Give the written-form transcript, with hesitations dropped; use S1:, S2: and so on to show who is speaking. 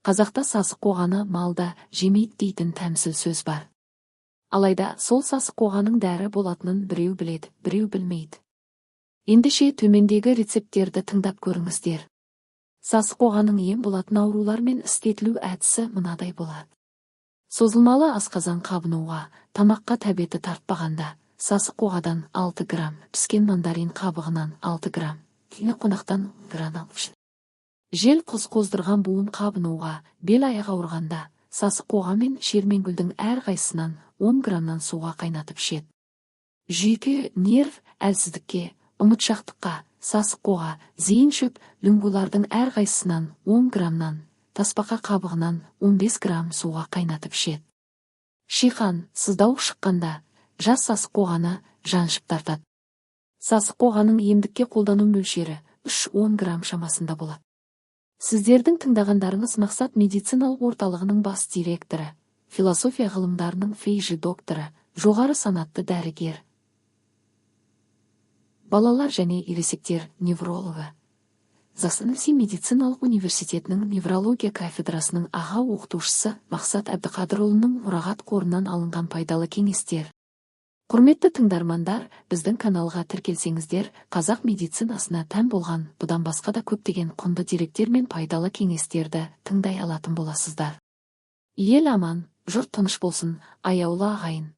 S1: Қазақта сасық қоғаны мал да жемейді дейтін тәмсіл сөз бар. Алайда сол сасық қоғаның дәрі болатынын біреу біледі, біреу білмейді. Ендеше төмендегі рецепттерді тыңдап көріңіздер. Сасық қоғаның ем болатын аурулармен істетілу әдісі мынадай болады. Созылмалы асқазан қабынуға, тамаққа тәбеті тартпағанда, сасық қоғадан 6 грамм, піскен мандарин қабығынан 6 грамм, күйе қонақтан грамм алып. Жел құс қоздырған буын қабынуға, бел аяқ ауырғанда, сасық қоға мен шерменгүлдің әр қайсысынан 10 граммнан суға қайнатып ішеді. Жүйке, нерв әлсіздікке, ұмытшақтыққа, сасық қоға, зейін шөп, лүңгулардың әр қайсысынан 10 граммнан, тасбақа қабығынан 15 грамм суға қайнатып ішеді. Шиқан, сыздау шыққанда, жас сасық қоғаны жаншып тартады. Сасық қоғаның емдікке қолдану мөлшері 3-10 грамм шамасында болады. Сіздердің тыңдағандарыңыз Мақсат медициналық орталығының бас директоры, философия ғылымдарының фейжи докторы, жоғары санатты дәрігер, балалар және ересектер неврологы, Засанси медициналық университетінің неврология кафедрасының аға оқытушысы Мақсат Әбдіқадырұлының мұрағат қорынан алынған пайдалы кеңестер. Құрметті тыңдармандар, біздің каналға тіркелсеңіздер, қазақ медицинасына тән болған бұдан басқа да көптеген құнды деректер мен пайдалы кеңестерді тыңдай алатын боласыздар. Ел аман, жұрт тыныш болсын, аяулы ағайын.